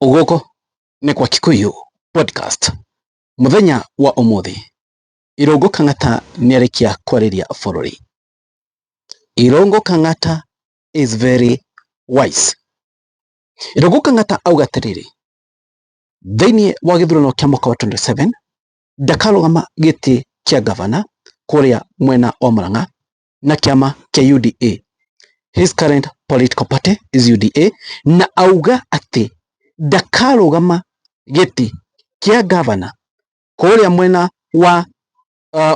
Gũkũ nĩ kwa Kikuyu Podcast. Mũthenya wa ũmũthĩ, Irũngũ Kang'ata nĩarĩkia kwarĩria bũrũri. Irũngũ Kang'ata is very wise. Irũngũ Kang'ata auga atĩrĩrĩ, thĩinĩ wa gĩthurano kĩa mwaka wa 27 ndakarũgama gĩtĩ kĩa gavana kũrĩa mwena wa Murang'a na kĩama kĩa UDA. His current political party is UDA, na auga atĩ ndakarũgama gĩtĩ kĩa gavana kũrĩa mwena wa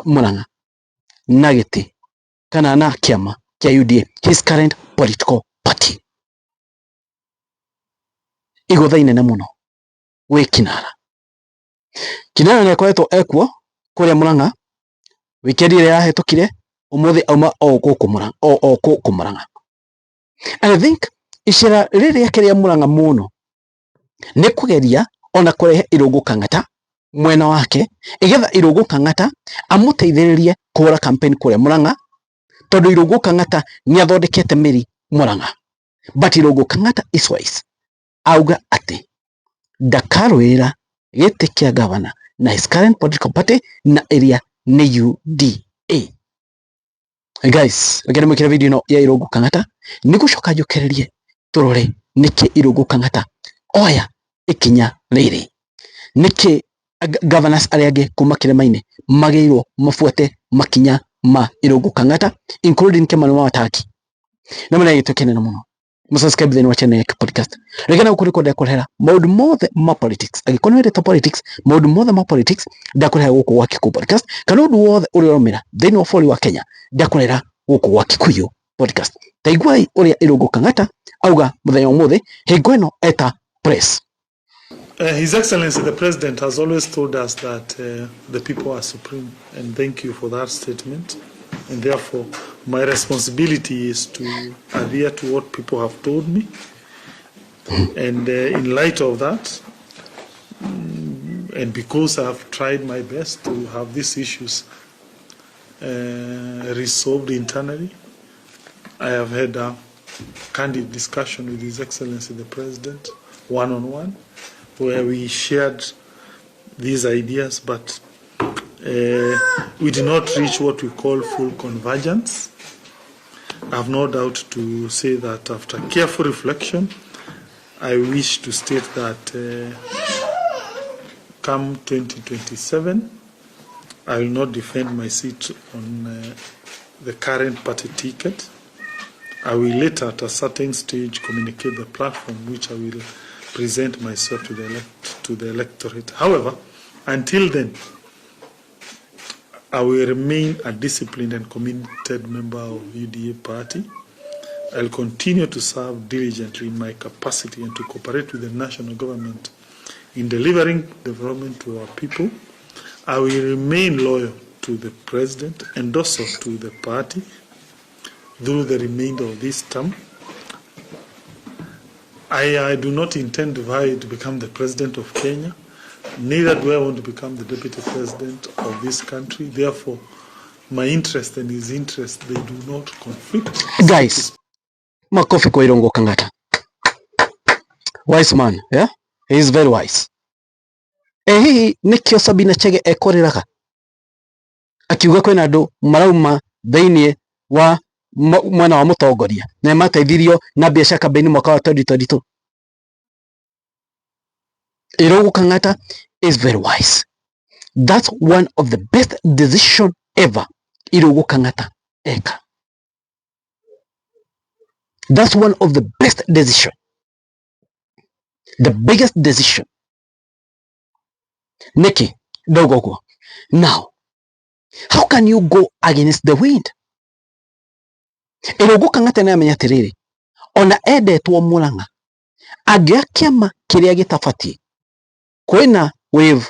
Murang'a na gĩtĩ kana na kĩama kĩa UDA, his current political party. Igũtha inene mũno gwĩ Kinara. Kinara nĩ akoretwo ekuo kũrĩa Murang'a wikendi ĩrĩa yahĩtũkire, ũmũthĩ auma o gũkũ Murang'a, o gũkũ Murang'a. And I think icera rĩrĩ rĩake rĩa Murang'a mũno nĩ kũgeria ona kũrehe Irũngũ Kang'ata mwena wake, ĩgetha Irũngũ Kang'ata amũteithĩrĩrie kũhũra campaign kũrĩa Murang'a, tondũ Irũngũ Kang'ata nĩ athondekete mĩri Murang'a. But Irũngũ Kang'ata is wise, auga atĩ ndakarũĩra gĩtĩ kĩa gavana na his current political party na ĩrĩa nĩ UDA. Guys, reke ndĩmwĩkĩre video ĩno ya Irũngũ Kang'ata nĩgũcoka njũkĩrĩrie tũrore nĩkĩ Irũngũ Kang'ata oya ikinya rĩrĩ, nĩkĩ governors arĩa angĩ kuma kĩrĩma-inĩ magĩrĩirwo mabuate makinya ma Irũngũ Kang'ata, including Kimani Wamatangi. Na mena gĩtũ kĩnene mũno mũsubscribe thĩinĩ wa channel ya podcast. Reke na gũkũ nĩkuo ndekũrehera maũndũ mothe ma politics. Angĩkorwo nĩ wendete politics, maũndũ mothe ma politics ndakũrehera gũkũ gwa Kikuyu Podcast, kana ũndũ wothe ũrĩa ũraumĩra thĩinĩ wa bũrũri wa Kenya ndakũrehera gũkũ gwa Kikuyu Podcast. Ta iguai ũrĩa Irũngũ Kang'ata auga mũthenya ũmũthĩ hingo ĩno eta press. His Excellency the President has always told us that the people are supreme, and thank you for that statement. And therefore, my responsibility is to adhere to what people have told me. And in light of that, and because I've tried my best to have these issues resolved internally, I have had a candid discussion with His Excellency the President, one-on-one, where we shared these ideas, but we did not reach what we call full convergence. I have no doubt to say that after careful reflection, I wish to state that come 2027, I will not defend my seat on the current party ticket. I will later, at a certain stage, communicate the platform which I will present myself to the electorate. However, until then, I will remain a disciplined and committed member of UDA party. I'll continue to serve diligently in my capacity and to cooperate with the national government in delivering development to our people. I will remain loyal to the president and also to the party through the remainder of this term. I do not intend to vie to become the president of Kenya. Neither do I want to become the deputy president of this country. Therefore, my interest and his interest, they do not conflict. Guys, makofi kwa Irũngũ Kang'ata. Wise man, yeah? He is very wise. E hihi nĩkĩo Sabina Chege ekũrĩraga akiuga kwĩna andũ marauma thĩinĩ wa mwena wa mũtongoria na mateithirio na biacara campaign mwaka wa 2022. Irũngũ Kang'ata is very wise. That's one of the best decision ever Irũngũ Kang'ata eka. That's one of the best decision. The biggest decision. Niki ndauga ũguo. Now, how can you go against the wind? Irũngũ Kang'ata nĩ amenya atĩrĩrĩ, ona endetwo Murang'a, angĩoya kĩama kĩrĩa gĩtabatiĩ, kwĩna wave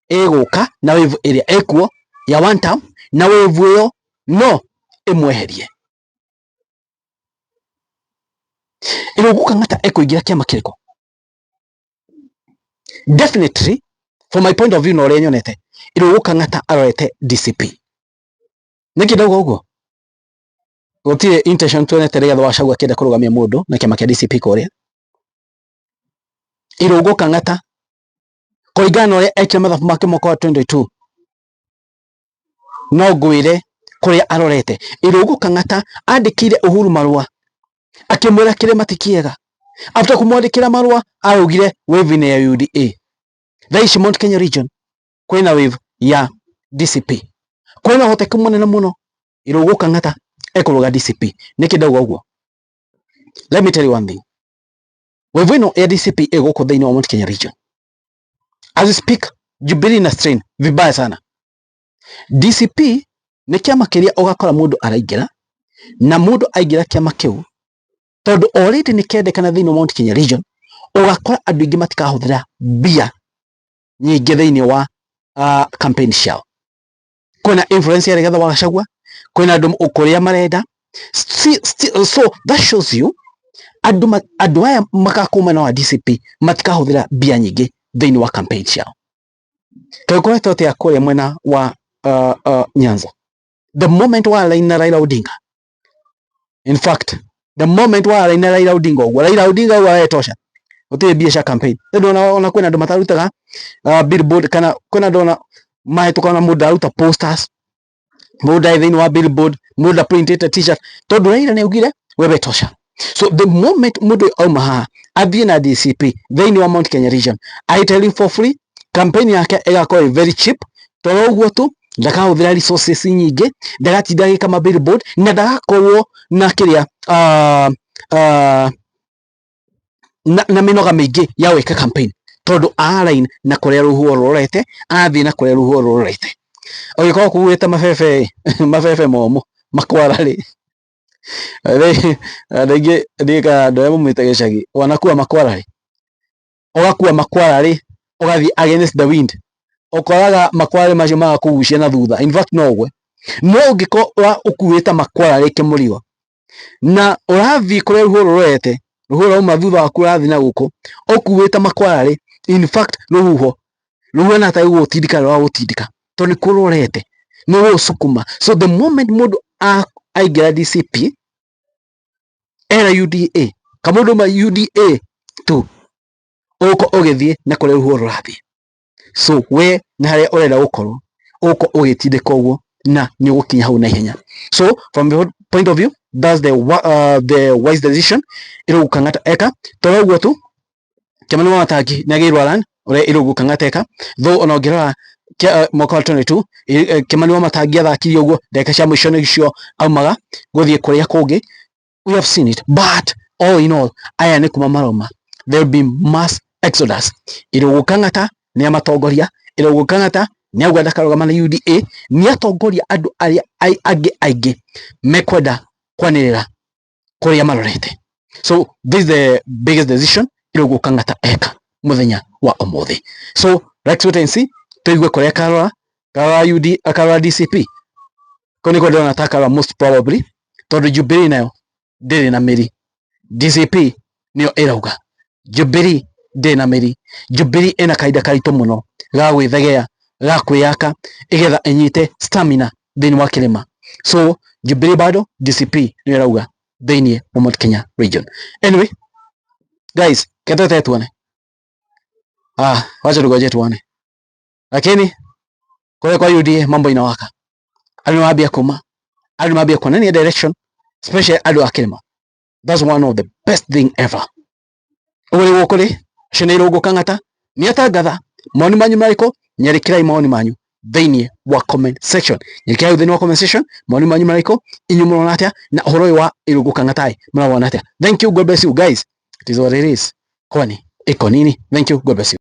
ĩgũka na wave ĩrĩa ĩkuo ya one term, na wave ĩyo no ĩmweherie. Irũngũ Kang'ata ekũingĩra kĩama kĩrĩkũ? Definitely, from my point of view na ũrĩa nyonete, Irũngũ Kang'ata arorete DCP. Nĩkĩ ndauga ũguo? Gũtirĩ intention tuonete Rigathĩ wa Gachagua akĩenda kũrũgamia mũndũ na kĩama kĩa DCP kũrĩa. Irungu Kang'ata kũringana na ũrĩa ekire mathabu make mwaka wa 22, no ngwĩre kũrĩa arorete. Irungu Kang'ata andĩkĩire Uhuru marũa akĩmwĩra kĩrĩma ti kĩega. After kũmwandĩkĩra marũa, araugire wave nĩ ya UDA. Thaa ici Mount Kenya region kwĩna wave ya DCP. Kwĩna ũhotekeku mũnene mũno Irungu Kang'ata ekũrũga DCP. Nĩkĩ ndauga ũguo? Let me tell you one thing. Wave ĩno ya DCP ĩ gũkũ thĩinĩ wa Mount Kenya region. As we speak, Jubilee na strain vibaya sana. DCP nĩ kĩama kĩrĩa ũgakora mũndũ araingĩra, na mũndũ aingĩra kĩama kĩu, tondũ already nĩ kĩendekana thĩinĩ wa Mount Kenya region, ũgakora andũ aingĩ matikahũthĩra mbia nyingĩ thĩinĩ wa campaign ciao. Kwĩna influence ya Rigathĩ wa Gachagua, kwĩna andũ kũrĩa marenda. So that shows you andũ aya magakorwo mwena wa DCP matikahũthĩra mbia nyingĩ thĩinĩ wa campaign ciao. Kaĩ ũkoretwo atĩa kũrĩa mwena wa Nyanza? The moment wa align na Raila Odinga, in fact, the moment wa align na Raila Odinga ũguo, Raila Odinga ũguo wetosha, gũtirĩ mbia cia campaign. Tondũ ona kwĩna andũ matarutaga billboard, kana kwĩna andũ ona mahĩtũkaga na mũndũ aruta posters, mũndũ arĩ thĩinĩ wa billboard, mũndũ aprintĩte T-shirt, tondũ Raila nĩ augire wewe tosha. So the moment mũndũ auma haha athiĩ na DCP thĩinĩ wa Mount Kenya region, I tell you for free, campaign yake ĩgakorwo ĩ very cheap. Tondũ ũguo tu ndakahũthĩra resources nyingĩ, ndagatinda agĩka ma billboard, na ndagakorwo na kĩrĩa na mĩnoga mĩingĩ ya gwĩka campaign, tondũ align na kũrĩa rũhuho rũrorete, athiĩ na kũrĩa rũhuho rũrorete. Ũngĩkorwo kuĩte mabebe, mabebe momũ makwara rĩ, andũ aingĩ ndiĩkaga, andũ arĩa maumĩte gĩcagi, wanakua makwara rĩ, ũgakua makwara rĩ, ũgathiĩ against the wind, ũkoraga makwara macio magakũgucia na thutha. In fact, no ũgwe. No ũngĩkorwo ũkuĩte makwara rĩ kĩmũrigo na ũrathiĩ kũrĩa rũhuho rũrorete, rũhuho rwauma thutha waku ũrathiĩ na gũkũ ũkuĩte makwara rĩ, in fact, rũhuho na tarĩ gũgũtindĩka rũragũtindĩka, tondũ nĩ kũrorete, nĩ ũgũcukuma. So the moment mũndũ aingĩra DCP era UDA, kamũndũ ma UDA tu, ũgũkorwo ũgĩthiĩ na kũrĩa rũhuho rũrathiĩ. So we na harĩa ũrenda gũkorwo ũgũkorwo ũgĩtindĩka ũguo, na nĩ ũgũkinya hau na ihenya. So from the point of view, that's the wise decision Irungu Kang'ata eka. Tondũ ũguo tu, Kimani Wamatangi nĩ agĩrwo run ũrĩa Irungu Kang'ata eka, though ona ũngĩrora mwaka wa 22, Kimani Wamatangi athakirie ũguo, ndagĩka cia mũico nĩcio aumaga gũthiĩ kũrĩa kũngĩ. We have seen it. But all in all, aya nĩ kuma maroma, there will be mass exodus. Irungu Kang'ata nĩ amatongoria. Irungu Kang'ata nĩ auga ndakarũgama na UDA, nĩ atongoria andũ arĩa angĩ aingĩ mekwenda kwanĩrĩra kũrĩa marorete. So this is the biggest decision Irungu Kang'ata eka mũthenya wa ũmũthĩ. So let's wait and see, tũigue kũrĩa karora, karora UD, akarora DCP. Kũu nĩkuo ndĩrona ta karora most probably, tondũ Jubilee nayo ndĩrĩ na mĩri. DCP nĩyo ĩrauga. Jubilee ndĩrĩ na mĩri. Jubilee ĩna kahinda karitũ mũno ga gwĩthegea, ga kwĩyaka, ĩgetha ĩnyite stamina thĩinĩ wa kĩrĩma. So Jubilee bado, DCP nĩyo ĩrauga thĩinĩ wa Mount Kenya region. Anyway guys, ketete tuone, wacha tugoje tuone, lakini kule kwa UDA mambo inawaka. Andũ mambia kuma, andũ mambia kuonania direction, especially andũ a kĩrĩma. That's one of the best thing ever. Ũguo nĩguo kũrĩ. Ũcio nĩ Irungu Kang'ata nĩ atangatha. Mawoni manyu marĩkũ? Nyandĩkĩrai mawoni manyu thĩinĩ wa comment section. Nyandĩkĩrai thĩinĩ wa comment section mawoni manyu marĩkũ, inyuĩ mũrona atĩa na ũhoro ũyũ wa Irungu Kang'ata mũrawona atĩa? Thank you, God bless you guys. It is what it is. Kwani iko nini? Thank you, God bless you.